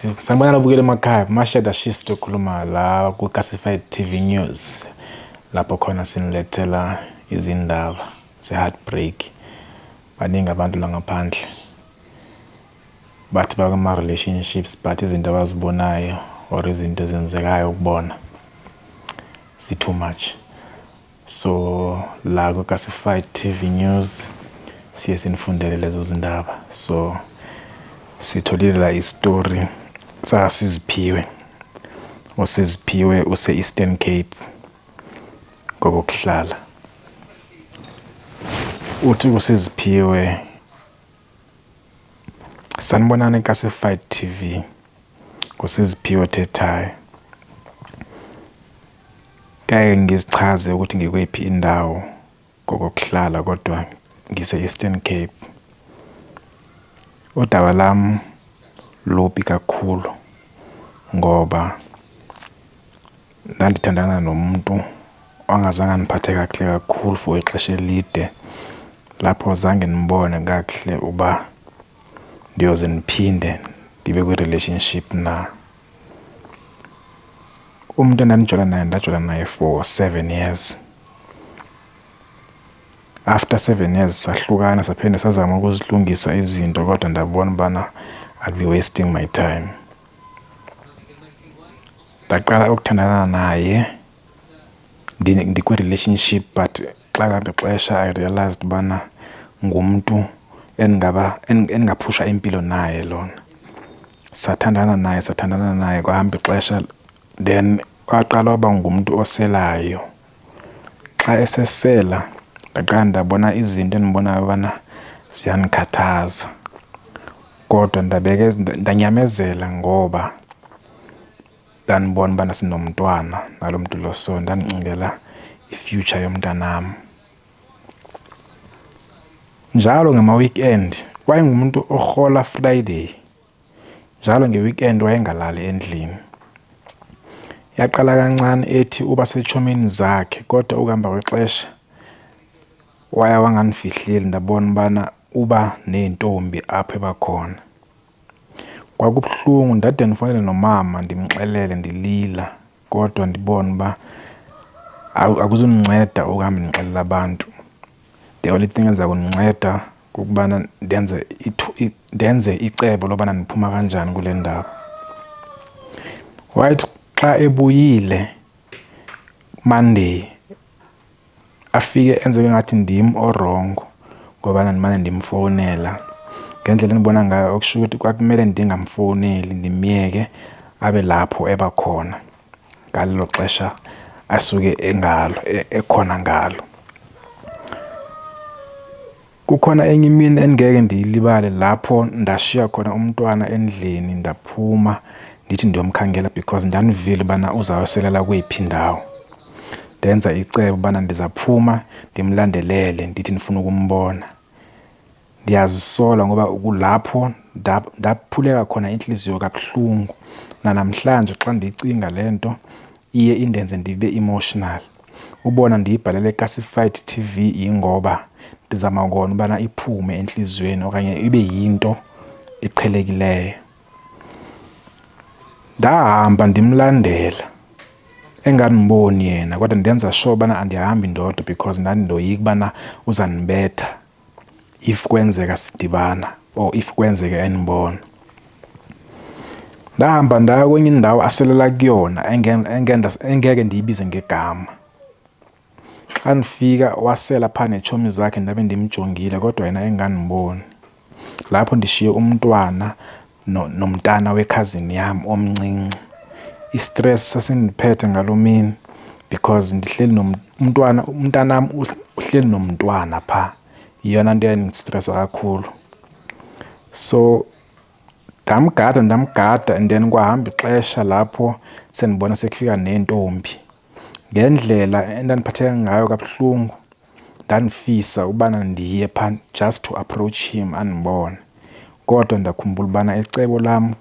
Sanibona ababukeli emakhaya, Mashada Shisto okhuluma la ku-Classified TV News, lapho khona sinilethela izindaba ze-heartbreak. Baningi abantu la ngaphandle bathi bakuma-relationships, but izinto abazibonayo or izinto ezenzekayo kubona zi-too much. So la ku-Classified TV News siye sinifundele lezo zindaba. So sitholile la isitori sasiziphiwe, uSiziphiwe use-Eastern Cape ngokokuhlala. Uthi uSiziphiwe, "Sanibonani Classified TV, nguSiziphiwe othethayo. Ngeke ngizichaze ukuthi ngikweyiphi indawo ngokokuhlala, kodwa ngise-Eastern Cape. Udaba lami lubi kakhulu ngoba ndandithandana nomuntu ongazange andiphathe kakuhle kakhulu for ixesha elide, lapho zange ndibone kakuhle uba ndiyoze ndiphinde ndibe kwi-relationship na. Umuntu endandijola naye, ndajola naye for 7 years. After 7 years sahlukana, saphinde sazama ukuzilungisa izinto, kodwa ndabona ubana I'll be wasting my time. Ndaqala ukuthandana naye ndikwi-relationship, but xa kuhamba ixesha I realized ubana ngumntu endingaba endingaphusha impilo naye lona. Sathandana naye, sathandana naye, kwahamba ixesha, then waqala waba ngumntu oselayo. Xa esesela ndaqala ndabona izinto endibonayo ubana ziyandikhathaza, kodwa ndabeke ndanyamezela ngoba ndandibona ubana sinomntwana nalo mntu lo, so ndandicingela i-future yomntanam. Njalo ngama-weekend wayengumuntu orhola Friday, njalo nge-weekend wayengalali endlini. Yaqala kancane ethi uba setshomini zakhe, kodwa ukuhamba kwexesha waya wangandifihleli, ndabona ubana uba neentombi apho ebakhona. Kwakubuhlungu, ndade ndifowunele nomama ndimxelele ndilila, kodwa ndibone uba akuzundinceda ukuhambe ndixelela abantu. The only thing eza kundinceda kukubana ndenze icebo lobana ndiphuma kanjani kule ndawo. Wayethi xa ebuyile Monday afike enze ngathi ndim o-wrong ngoba ndimane ndimfowunela ngendlela endibona ngayo, okusho ukuthi kwakumele ndingamfowuneli, ndimyeke abe lapho ebakhona ngalelo xesha asuke engalo ekhona ngalo. Kukhona enye imini endingeke ndiyilibale lapho ndashiya khona umntwana endlini, ndaphuma ndithi ndiyomkhangela because ndandivile ubana uzawuselela kweyiphi indawo. Ndenza icebo ubana ndizaphuma ndimlandelele, ndithi ndifuna ukumbona. Ndiyazisola ngoba kulapho ndaphuleka khona intliziyo kabuhlungu. Nanamhlanje xa ndiyicinga le nto iye indenze ndibe emotional. Ubona ndiyibhalele eClassified TV yingoba ndizama kona ubana iphume entliziyweni okanye ibe yinto eqhelekileyo. Ndahamba ndimlandela engandiboni yena, kodwa ndenza sure ubana andihambi ndodwa because ndandiloyika ubana uzandibetha if kwenzeka sidibana or if kwenzeka endibona. Ndahamba ndaya kwenye indawo aselela kuyona engeke ndiyibize ngegama. Xa ndifika wasela phaa neetshomi zakhe, ndabe ndimjongile kodwa yena engandiboni. Lapho ndishiye umntwana nomntana wekhazini yam omncinci. I-stress sasindiphethe ngaloo mini because ndihleli umntwana, umntanam uhleli nomntwana phaa, yiyona nto eyayindistresa kakhulu. So ndamgada, ndamgada, and then kwahamba ixesha lapho sendibona sekufika neentombi. Ngendlela endandiphatheke ngayo kabuhlungu, ndandifisa ubana ndiye phaa just to approach him andibone, kodwa ndakhumbula ubana icebo lam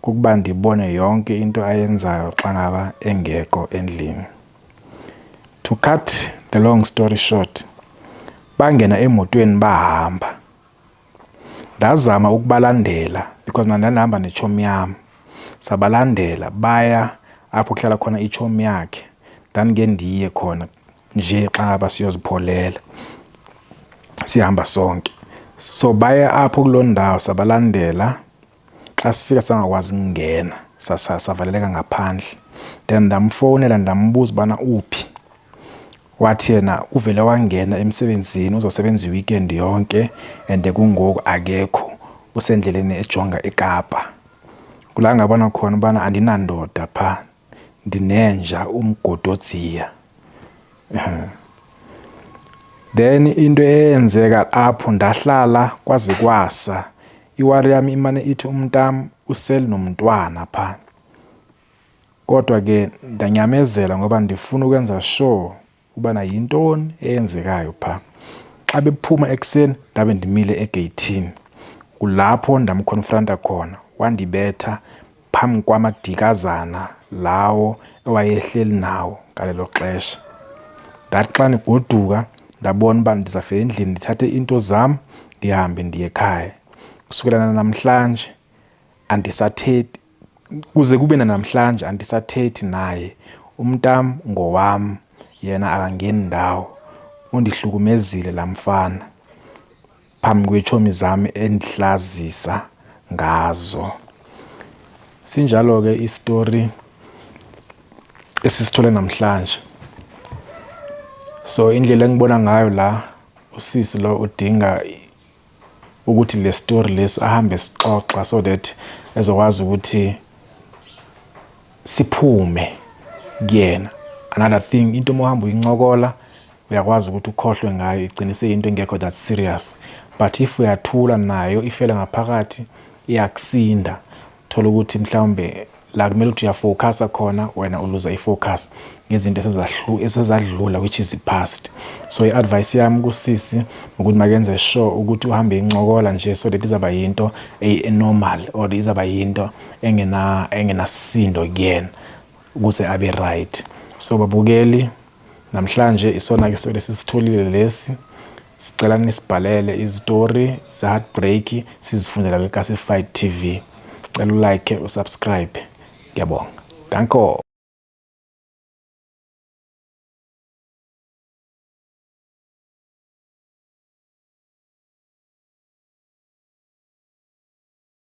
kukuba ndibone yonke into ayenzayo xa ngaba engekho endlini. To cut the long story short, bangena emotweni bahamba. Ndazama ukubalandela because mna ndandihamba netshomi yam. Sabalandela baya apho kuhlala khona itshomi yakhe. Ndandike ndiye khona nje xa ngaba siyozipholela, sihamba sonke. So baya apho kuloo ndawo, sabalandela. Xa sifika sangakwazi ukungena, savaleleka ngaphandle. Then ndamfowunela ndambuza ubana uphi. Wathi yena uvele wangena emsebenzini, uzosebenza i-weekend yonke and kungoku akekho, usendleleni ejonga eKapa. Kulaa ngabona khona ubana andinandoda phaa, ndinenja umgododziya. Then into eyenzeka apho, ndahlala kwaze kwasa. Iwari yam imane ithi umntam usele nomntwana phaa. Kodwa ke ndanyamezela ngoba ndifuna ukwenza sure ubana yintoni eyenzekayo phaa. Xa bephuma ekuseni ndabe ndimile egeyithini. Kulapho ndamkhonfronta khona, wandibetha phambi kwamadikazana lawo ewayehleli nawo ngalelo xesha. Ndathi xa ndigoduka ndabona uba ndizawufika endlini ndithathe iinto zam ndihambe ndiye ekhaya. Kusukela namhlanje andisathethi, kuze kube nanamhlanje andisathethi naye. Umntam ngowam, yena akangeni ndawo. Undihlukumezile laa mfana phambi kweetshomi zam endihlazisa ngazo. Sinjalo ke isitori esisithole namhlanje. So indlela engibona ngayo la, usisi lo udinga ukuthi le story lesi ahambe sixoxa so that ezokwazi ukuthi siphume kuyena. Another thing, into uma uhamba uyincokola uyakwazi ukuthi ukhohlwe ngayo, igcine seyinto engekho that serious, but if uyathula nayo ifele ngaphakathi iyakusinda. Thola ukuthi mhlawumbe la kumele ukuthi uyafocusa khona, wena uluza ifocus ngezinto esezadlula, which is past. So i-advice yami kusisi ukuthi makenze sure ukuthi uhambe incokola nje so that izaba yinto e-normal or izaba yinto engenasisindo kuyena ukuze abe right. So babukeli, namhlanje isona ke story sisitholile lesi. Sicela nisibhalele izitori ze-heartbreak, sizifundela kwi-Classified TV. Cela ulike, usubscribe. Ngiyabonga, danko.